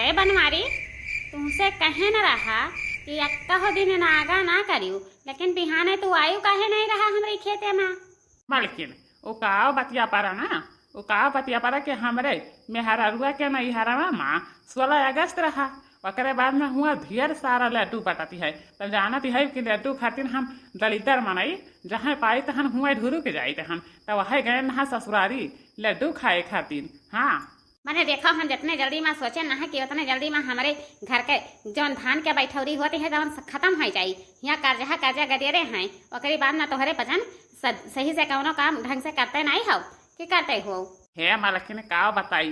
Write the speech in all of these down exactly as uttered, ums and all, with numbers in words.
ए बनवारी, तुमसे कहे न रहा कि एक्का हो दिन नागा ना करियो, लेकिन बिहाने तू आयु काहे नहीं रहा हमरे खेते मा? मलकिन, ओ काव बतिया परा ना, ओ काव बतिया परा कि हमरे मेहररुआ के नैहरवा मा सोलह अगस्त रहा, ओकरे बाद में हुआ ढेर सारा लड्डू बटती है। तब जानत है कि लड्डू खातिर हम दलिद्दर मनई, जहाँ पाई तहन हुआ ढुरुक जाई तहन। तब वह गए नहा ससुरारी लड्डू खाए खातिर। हाँ। मने देखो, हम जितने जल्दी मा सोचे ना है कि उतने जल्दी मा हमरे घर के जौन धान के बैठौरी होती है, जौन स-, खत्म हो जाई। हियाँ कर्जा कर्जा गदेरे हैं, ओकरी बाद मा तोहरे पचन स-, सही से कौनो काम ढंग से करते नहीं हो कि करते हो। हे मलकिन, का बताई,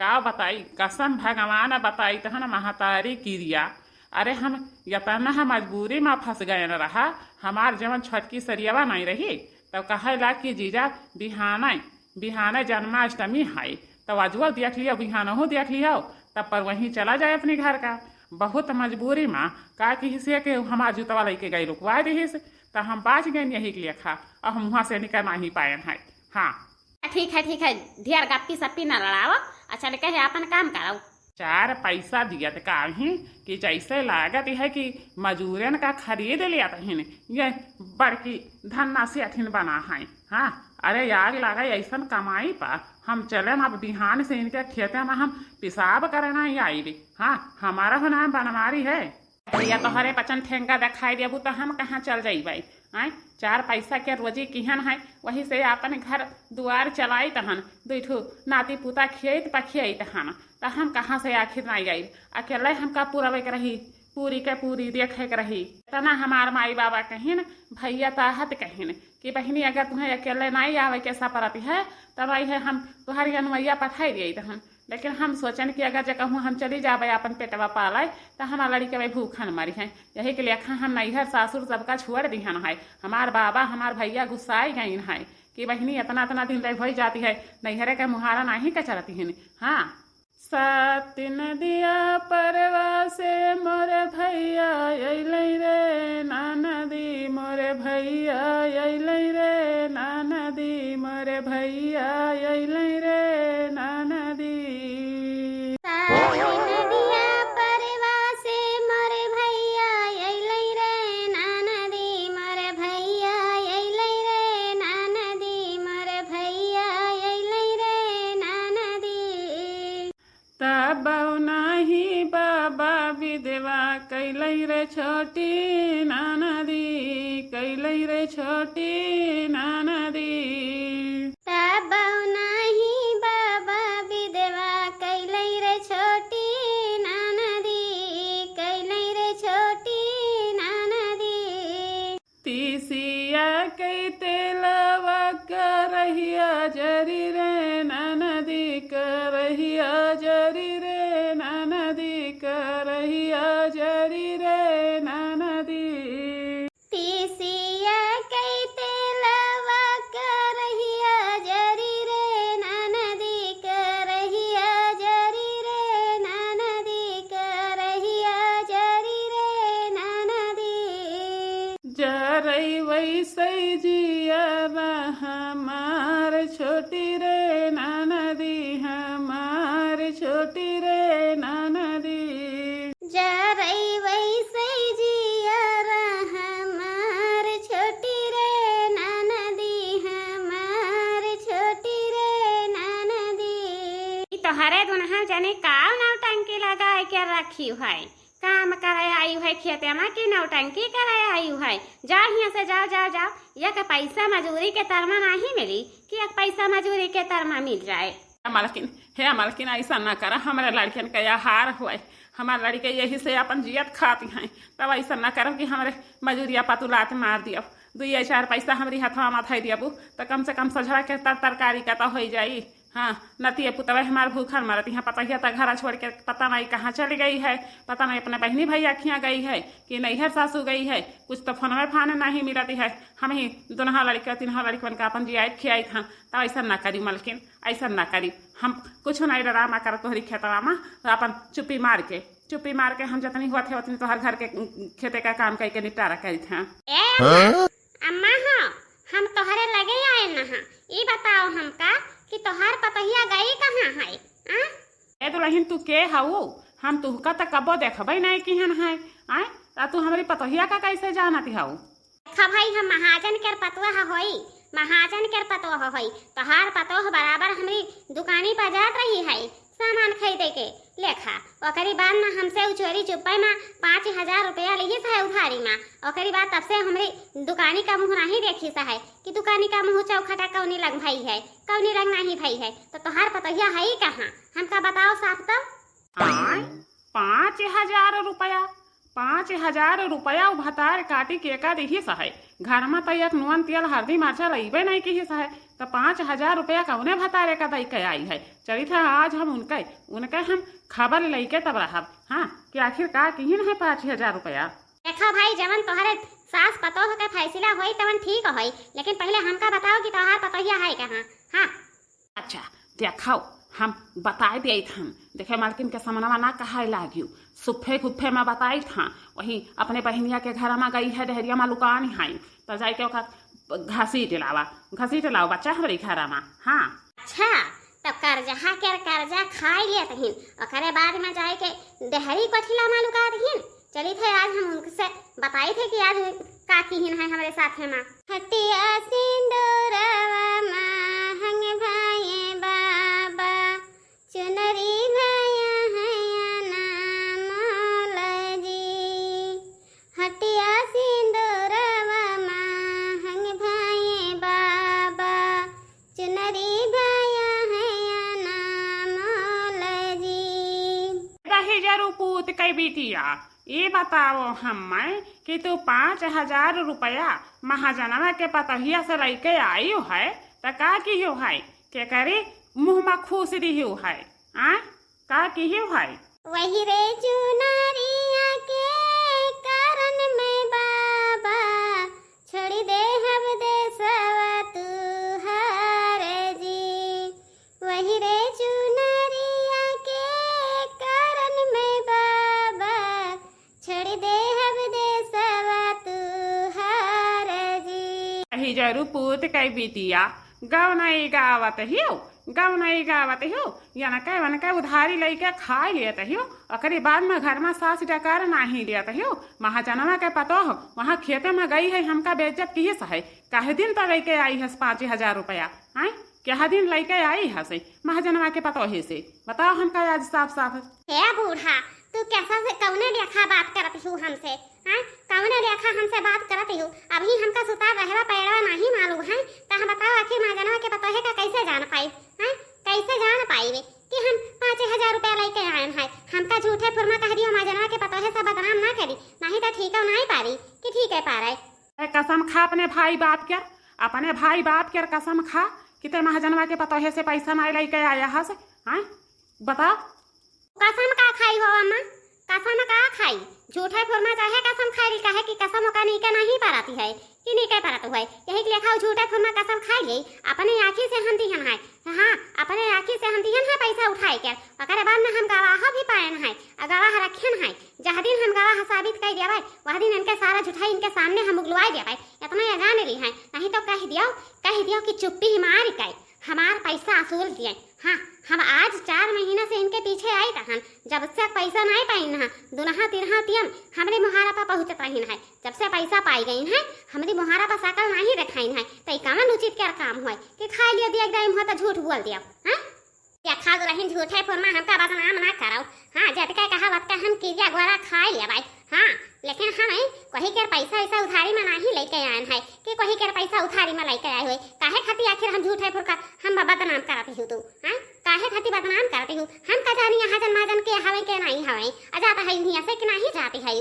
का बताई, कसम भगवान बताई तहन महतारी किरिया। अरे हम यतना मजबूरी मा फंस गए न रहा, हमार जवन छोटकी सरियवा नहीं रही, तब कहे ला कि जीजा बिहाने बिहाने जन्माष्टमी है, तब अजुआ देख लियो, बिहानहू देख लियो, तब पर वहीं चला जाए अपने घर का। बहुत मजबूरी मा का किहिस है कि हमार जूतवा लेके गई रुकवा दिहिस, तब हम बाच गए यही के लेखा, और हम वहाँ से निकल नहीं पाए हैं। हाँ। ठीक है, ठीक है, ढेर गप्पी सप्पी न लड़ाओ, अच्छा ले कहे आपन काम करो। चार पैसा दियत काहीं कि जैसे लागत है कि मजूरन का खरीद लियत हिन, ये बड़की धन्ना सेठिन बना है। हाँ, अरे आग लागे ऐसन कमाई पा, हम चले अब बिहान से इनके खेते मा हम पेशाब करे नहीं आइबे। हाँ, हमारा हो नाम बनवारी है। भैया तोहरे पचन ठेंगा दिखाई देबू तो हम कहाँ चल जाइबे? आय, चार पैसा के रोजी किहन है, वही से आपन घर दुआर चलाई तहन, दुई ठो नाती पुता खियत पखियत हन, त हम कहाँ से आखिर नहीं आइब? अकेले हमका पुरवे के रही, पूरी के पूरी देखे के रही। इतना हमार माई बाबा कहिन, भैया ताहत कहिन कि बहिनी अगर तुम्हें अकेले नहीं आवे के सपरत है, तब आई है हम तुम्हारी अनुमैया पठाई दिए तहन। लेकिन हम सोचन कि अगर जे कहूँ हम चली जाबे आपन पेटवा पाले, त हमार लड़िकवे भूखन मरी हैं। यही के लेखा हम नैहर सासुर सबका छोड़ दिहन है। हमार बाबा, हमार भैया गुस्साई गइन है कि बहिनी इतना इतना दिन ले होई जाती है, नैहरे के मुहारा नाही कचरती हैं। हाँ। सात नदिया परवा से मोर भैया अइलै रे नानदी, मोर भैया अइलै रे नानदी, मोर भैया अइलै रे नानदी। सात नदिया परवा से मोर भैया अइलै रे नानदी, मोर भैया अइलै रे नानदी, मोर भैया अइलै रे नानदी। तबौ नाही बाबा विधवा कैलै रे छोटी नानदी, कैलै रे छोटी नानदी। तबौ नाही बाबा विधवा कैलै रे छोटी नानदी, कैलै रे छोटी नानदी। तीसिया के तेलवा करहिया जरी रे नानदी, करहिया जरी रे नानदी, करहिया जरी रे नानदी। तीसिया के तेलवा करहिया जरी रे नानदी, करहिया जरी रे नानदी, करहिया जरी रे नानदी। जरै वैसै जियरा हमार छोटी रे नानदी, हमार छोटी रे नानदी। जरै वैसै जियरा हमार छोटी रे नानदी, हमार छोटी रे नानदी। ई तोहरे दुनहा जने काव नौटंकी लगाए के रखी है? काम करे आयु है खेते मा कि नौटंकी करे आयु है? जाओ हियाँ से, जाओ, जाओ, जाओ। एक पैसा मजूरी के तरमा नाही मिली कि एक पैसा मजूरी के तरमा मिल जाए। हे मलकिन, हे मलकिन, ऐसा ना करा, हमरे लड़कन के आहार होए, हमार लड़के यही से अपन जियत खाती हैं, तब ऐसा ना करब कि हमरे मजूरिया पतुलात मार दियब। दुई या चार पैसा हमरी हथवा मा धई दियबू, त कम से कम सझवा के तर-, तरकारी का त होई जाई। हाँ, नतिया पुतवा हमार भूखन मरत, यहाँ पतहिया त घरा छोड़ के पता नहीं कहाँ चली गई है, पता नहीं अपने बहिनी भैया खिया गई है कि नैहर सासू गई है, कुछ तो फोन में फाने नहीं मिलती है। हम ही दुनहा लड़के, तिनहा लड़कन का अपन जियाइत खियाइत हन, तब ऐसा ना करी मलकिन, ऐसा ना करी। हम कुछ नहीं डरामा कर तोहरी खेतवा मा, तो अपन चुप्पी मार के, चुप्पी मार के हम जतनी हुआ थे उतनी तोहर घर के खेते का काम करके निपटारा करी थे। ए हाँ? अम्मा, अम्मा हो, हम तोहरे लगे आए न हाँ। ई बताओ हमका कि तोहार पतोहिया गई कहाँ है? आ? ए दुलहिन, तू के हऊ? हम तुहका त कबो देखबे नहीं किहन है, आय? त तू हमरी पतोहिया का कैसे जानत हऊ? देखा भाई, हम महाजन केर पतोह होई, महाजन केर पतोह होई। तोहार पतोह बराबर हमरी दुकानी पर जात रही है सामान खरीदे के लेखा। ओकरी बाद में हमसे उ चोरी चुप्पे में पाँच हजार रुपया लिहिस है उधारी में। ओकरी बाद तब से हमरी दुकानी का मुँह नहीं देखिस है कि दुकानी का मुँह चौखटा कौनी लग भई है, कौनी लग नहीं भई है। तो तोहार पतोहिया है कहाँ? हमका बताओ साफ तो। आय, पाँच हजार रुपया, पाँच हजार रुपया उ भतार काटी के का दिहिस है? घर में त एक नून तेल हरदी मरचा लइबे नहीं किहिस है, त पाँच हजार रुपया कौने भतारे का दई के आई है? चलित है आज हम उनके, उनके हम खबर लइके तब रहब, हाँ, कि आखिर का किहिन है पाँच हजार रुपया। देखा भाई, जवन तोहरे सास पतोह के फैसला होई तवन ठीक होई, लेकिन पहले हमका बताओ कि तोहार पतोहिया है कहाँ? हाँ। अच्छा, देखो, हम बताए देइत हन। देखे, मालकिन के समनवा ना कहाए लागियो, सुफे गुफे में बताइत हाँ। वही अपने बहिनिया के घर में गई है, डहरिया में लुकान है, त जाई के ओका घसीट लावा, घसीट लाओ बच्चा हमरे घर में। हाँ। अच्छा, तब कर्जा के कर्जा खाई लेत हिन, ओकरे बाद में जाए के डहरी कोठिला में लुका दहिन। चलित है, आज हम उनसे बताइत है कि आज उ का किहिन है हमरे साथे में। हटिया सिंदूरवा महंग भये बाबा, चुनरी भया है अनमोल जी। हटिया सिंदूरवा महंग भये बाबा, चुनरी भया है अनमोल जी। दहिजरू पूत कै बिटिया, ई बताओ हम्मै कि तू पाँच हजार रुपया महाजनवा के पतोहिया से लइके आइउ है, त का किहिउ है? केकरी मुँह मा खूस दिहिउ है? आय, का किहिउ है? वही रे चुनरिया के कारण में बाबा, छोड़ी देहब देसवा तुहार जी। वही रे चुनरिया के कारण में बाबा, छोड़ी देहब देसवा तुहार जी। दहिजरू पूत कै बिटिया, गवनई गावत हिउ, गवनई गावत हिउ, यनकै वनकै उधारी लइके खाइ लेत हिउ, ओकरी बाद में घर में सास डकार नाहीं लेत हिउ। महाजनवा के पतोह वहाँ खेते में गई है, हमका बेइज्जत किहिस है। काहे दिन त लइके आई हस पाँच हजार रुपया, आय? केहा दिन लइके आई हस महाजनवा के पतोहे से? बताओ हमका आज साफ साफ। हे बूढ़ा, तू कैसा से कौने लेखा बात करत हिउ हमसे? हाँ, कौने लेखा हमसे बात करत हिउ? अभी हमका सुता रहवा पैरवा नाहीं मालूम है, त हम बताओ आखिर महाजनवा के पतोहे का कैसे जान पाई? हाँ, कैसे जान पाई वे कि हम पाँच हजार रुपया लइके आयन है? हमका झूठे फुरमा कह दियो, महाजनवा के पतोहे से बदनाम ना करी, नाहीं त ठीक है नाहीं पारी कि ठीक है पारे। ए, कसम खा अपने भाई बाप के, अपने भाई बाप के कसम खा कि ते महाजनवा के पतोहे से पैसा नाहीं लइके आया हस, हाँ? बताओ। कसम का खाई हो अम्मा, कसम का खाई? झूठे फुरमा चाहे कसम खाई, काहे कि कसम ओका नीके नहीं परत है कि नीके परत हुए, यही के लेखा उ झूठे फुरमा कसम खाई ले। अपने आँखी से हम दिहन है, हाँ, अपने आँखी से हम दिहन है पैसा उठाई के, ओकरे बाद में हम गवाह भी पायन है, आ गवाह रखन है। जह दिन हम गवाह साबित कइ देबै, वह दिन इनके सारा झूठाई इनके सामने हम उगलवाइ देबै। इतना ये जान ली है, नहीं तो कह दियो, कह दियो कि चुप्पी ही मार के हमार पैसा असूल दिए। हाँ, हम आज चार महीना से इनके पीछे आइत हन, जब से पैसा नाहीं पाइन है, दुनहा तिरहा तियन हमरे मुहारा पर पहुँचत रहिन है। जब से पैसा पाइ गइन है, हमरी मुहारा पर सकल नाहीं देखाइन है, त ई कवन उचित केर काम होय कि खाइ लियो, देख दाई मुँह त झूठ बोल दियो, हाँ? देखा दुलहिन, झूठे फुरमा हमका बदनाम ना करो। हाँ, जतके कहा वतके हम किरिया ग्वारा खाइ लेबै। हाँ, लेकिन हम कोही केर पैसा वैसा उधारी में नाहीं लइके आयन है कि कोही केर पैसा उधारी में लइके आए हुए। काहे खातिर आखिर हम झूठे फुरका हम ब-, बदनाम करत हिउ तू? हाँ, काहे खातिर बदनाम करत हिउ? हम का जानी यहाँ जन महाजन के हवे के नाहीं हवे, आ जात है हियाँ से कि नाहीं जात है।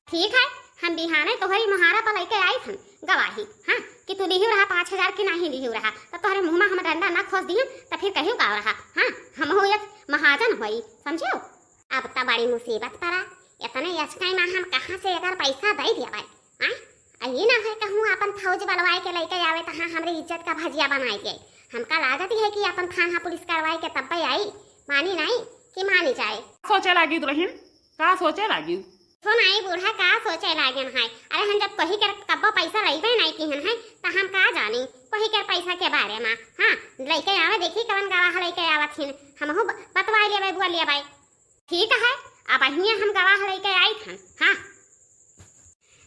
ठीक है, हम बिहाने तोहरी मुहारा पर लइके आइत हन गवाही, हाँ, कि तू लिहिउ रहा पाँच हजार कि नाहीं लिहिउ रहा, त तोहरे मुँह में हम डंडा ना खोस दिहन, त फिर कहिउ का रहा, हाँ, हमहू एक महाजन होई, समझिउ? अब त बड़ी मुसीबत परा, इतने अचकाई में हम कहाँ से एकर पैसा दइ दियाबै, हाँ? आ ई ना है कहूँ अपन फौज बलवाइ के लइके आवे, तहाँ हमरे इज्जत का भजिया बनाइ के। हमका लागत है कि अपन थाना पुलिस करवाइ के तब्बे आई, मानी नाहीं कि मानी जाए। सोचे लागी दुलहिन, का सोचे लागी? हो नाहीं बूढ़ा, का सोचे लागेन है? अरे हम जब कोही के कब्बो पैसा लइबे नाहीं किहन है, त हम का जानी कोही के पैसा के बारे में। हाँ, लइके आवे, देखी कवन गवाह लइके आवत हिन, हमहू ब-, बतवाइ लेबै, बोल लेबै। ठीक है, अबहियाँ हम गवाह लइके आइत हन। हाँ,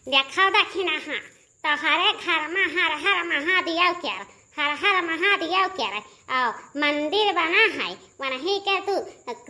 देखा दखिनहा, तोहरे घर मा हर हर महादेव के रहे, हर हर महादेव के रहे। और मंदिर बना है, वनही के तू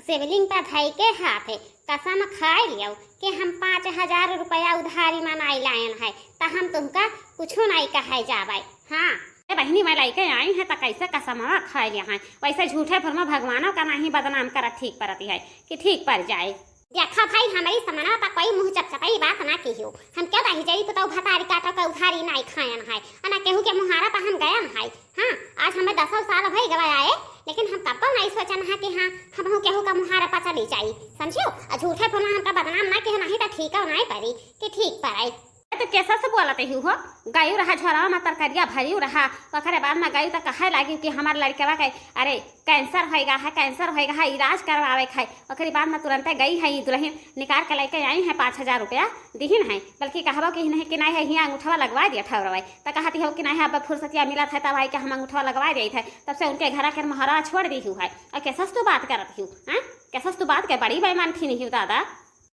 शिवलिंग पर धई के हाथ है, कसम खाए लियो कि हम पाँच हजार रुपया उधारी मा नाई लायन है, त हम तुमका कुछो नाई कहे जाबे। हाँ, ए बहिनी, मैं लइके आई है, त कैसे कसमवा खाए लिया है? वैसे झूठे फुरमा भगवानों का नाहीं बदनाम करत ठीक परती है कि ठीक पर जाए। देखा भाई, हमरी समनवा पर कोई मुँह चपचपाई बात ना किहियो। हम क्यों दहिजरी पुतऊ भतारी काटो के उधारी नाई खायन है, अ ना केहू के मुहारा पर हम गयन है। हाँ, आज हमें दसों साल होइ गवा आए, लेकिन हम कब्बो नाई सोचन है कि हाँ, हमहू केहू का मुहारा पर चली जाई, समझियो? अ झूठे फुरमा हमका बदनाम ना किहियो, नाहीं त ठीक नाई परी कि ठीक परे। ए, तो कैसा से बोलत ही हो? गयू रहा झोरावा मा तरकरिया भरियू रहा, ओकरे बाद मा गयू त कहे लागी कि हमार लड़कवा के, अरे, कैंसर होइगा है, कैंसर होइगा है, इलाज करवावे के है। ओकरे बाद मा तुरंते गई है, ई दुल्हन निकाल के लइके आई है, पाँच हजार रुपया दिहिन है, बल्कि कहबो कि नहीं कि नहीं है, हियाँ अंगूठवा लगवा दिया ठहरवाई। त कहती हो कि नहीं है, अब फुर्सतिया मिलत है, तब आई के हम अंगूठवा लगवा देत है। तब से उनके घरा के मोहरा छोड़ दी हूँ है। और कैसा से तू बात करत हूँ, हैं? कैसा से तू बात के बड़ी बेईमान थी नहीं हूँ दादा।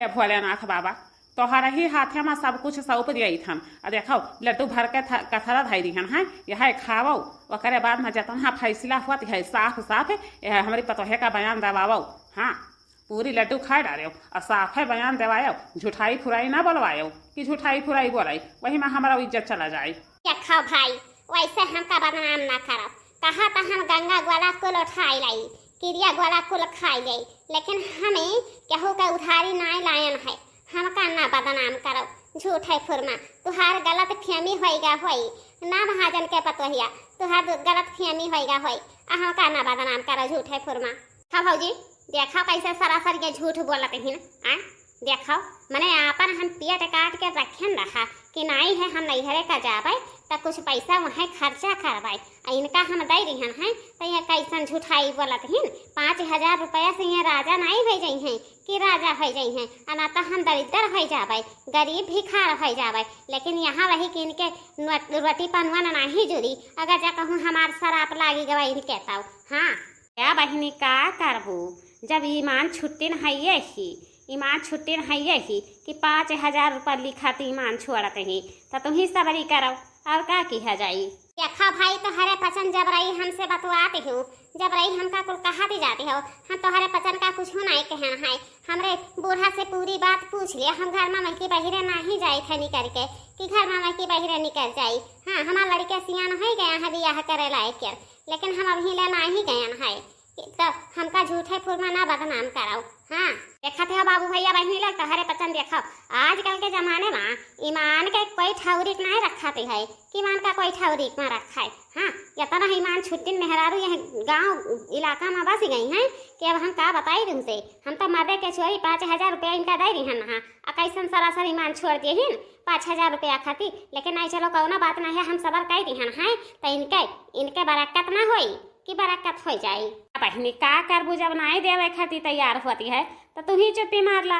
हे भोलेनाथ बाबा, तोहरे ही हाथे मा सब कुछ सौंप दियत हन। अ देखो, लड्डू भर के थ-, कथरा धई दिहन है, यह खावो, ओकरे बाद मा जतना फैसला होत है, साफ साफ यह हमरी पतोहे का बयान देवावो। हाँ, पूरी लड्डू खाए डारेव, अ साफे बयान देवायो, झूठाई फुराई ना बोलवायो कि झूठाई फुराई बोलाई, वही मा हमारा इज्जत चला जाए। देखा भाई, वैसे हमका बदनाम ना करब। कहा त हम गंगा ग्वाला कुल उठाई लाई, किरिया ग्वाला कुल खाई लाई, लेकिन हमें केहू के उधारी नाई लायन है। हमका ना बदनाम करो, झूठे फुरमा। तुहार गलत फहमी होइगा होई, ना महाजन के पतोहिया, तुहार दु-, गलत फहमी होइगा होई। अ हमका ना बदनाम करो, झूठे फुरमा। हाँ भौजी, देखा कैसे सरासर ये झूठ बोलत हिन, आ? देखो, मने आपन हम पेट काट के रखेन रहा कि नाई है, हम नैहरे का जाबे, त कुछ पैसा वहीं खर्चा करबे। अ इनका हम दे दिहन है, त ये कैसन झूठाई बोलत हिन? पाँच हजार रुपया से ये राजा नाई होइ जइहैं कि राजा होइ जइहैं, अ ना त हम दरिद्दर होइ जाबे, गरीब भिखार होइ जाबे। लेकिन यहाँ रही कि इनके नोट-, रोटी पनुआ ना नाहीं जुरी, अगर जा कहूँ हमार सराप लागी गवा इनके तब। हाँ। या बहिनी, का करबू, जब ईमान छुट्टिन हइये ही, ईमान छुट्टिन हइये ही कि पाँच हजार रुपया लिखत ईमान छोड़त ही, त तुही सबरी करो, और का किहा जाई। देखा भाई, तोहरे पचन जब रही हमसे बतवात हो, जब रही हमका कुल कहत जाती हो, हम तोहरे पचन का कुछ नाई कहन है। हमरे बूढ़ा से पूरी बात पूछ लिया, हम घर मा महकी बहिरे नाहीं जाइत है निकर के, कि घर मा महकी बहिरे निकर जाई। हाँ, हमार लड़के सियान होइ गया है बियाह करे लायक के, लेकिन हम अबहीं ले नाहीं गयन है। त हमका झूठे फुरमा ना बदनाम कराओ। हाँ, देखत हो बाबू भैया बहिनी लोग, तोहरे पचन देखो, आजकल के जमाने मा ईमान के कोई ठौरिक नाहीं रखाती है कि ईमान का कोई ठौरिक मा रखा है। हाँ, इतना ईमान छुट्टिन मेहरारू यह गाँव इलाका मा बस गई हैं कि अब हम का बताई तुमसे। हम तो मर्दे के छोरी पाँच हजार रुपया इनका दे दिहन हा, अ कैसन सरासर ईमान छोड़ दिहिन पाँच हजार रुपया खाती। लेकिन नहीं, चलो, कौनो बात नहीं है, हम सबर कर दिहन है, त इनके, इनके बरकत ना होई कि बरकत हो जाई। अब बहिनी, का करबू, जब नाई देवे खातिर तैयार होती है, त तू ही चुप्पी मार ला,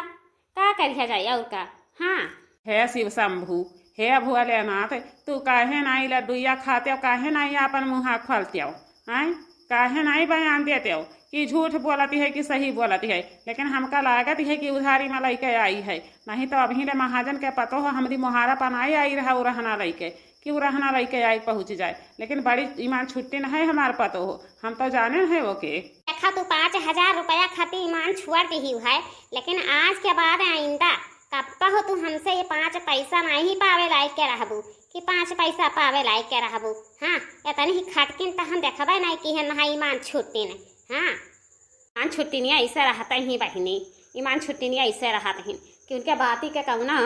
का करिया जाई और का। हाँ। हे शिव शंभू, हे भोलेनाथ, तू काहे नाई लड्डुइया खाते हो, काहे नाई आपन मुँहा खोलते हो, आय? काहे नाई बयान देते हो कि झूठ बोलती है कि सही बोलती है? लेकिन हमका लागत है कि उधारी में लइके आई है, नहीं तो अबहीं ले महाजन के पतोह हमरी मोहारा पनाई आई रहा उरहना लइके। कि उ रहना लइके आई पहुँच जाए, लेकिन बड़ी ईमान छुट्टी न है हमार पतोह, हम तो जाने न है ओके। देखा, तू पाँच हजार रुपया खातिर ईमान छोड़ दिही है, लेकिन आज के बाद आइंदा कब्बहु तू हमसे ये पाँच पैसा नहीं पावे लायक के रहबू, कि पाँच पैसा पावे लायक के रहबू। हाँ, इतनी ही खटकिन त हम देखबे नहीं कि है ना ईमान छुट्टी नहीं। हाँ। ईमान छुट्टिनिया ऐसे रहते ही बहिनी, ईमान छुट्टिनिया ऐसे रहत ही कि उनके बाती के कौनो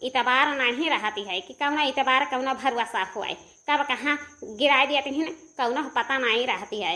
इतबार नहीं रहती है, कि कौनो इतबार, कौनो भरोसा होए, कब कहाँ गिराए दियत ही, कौनो पता नहीं रहती है।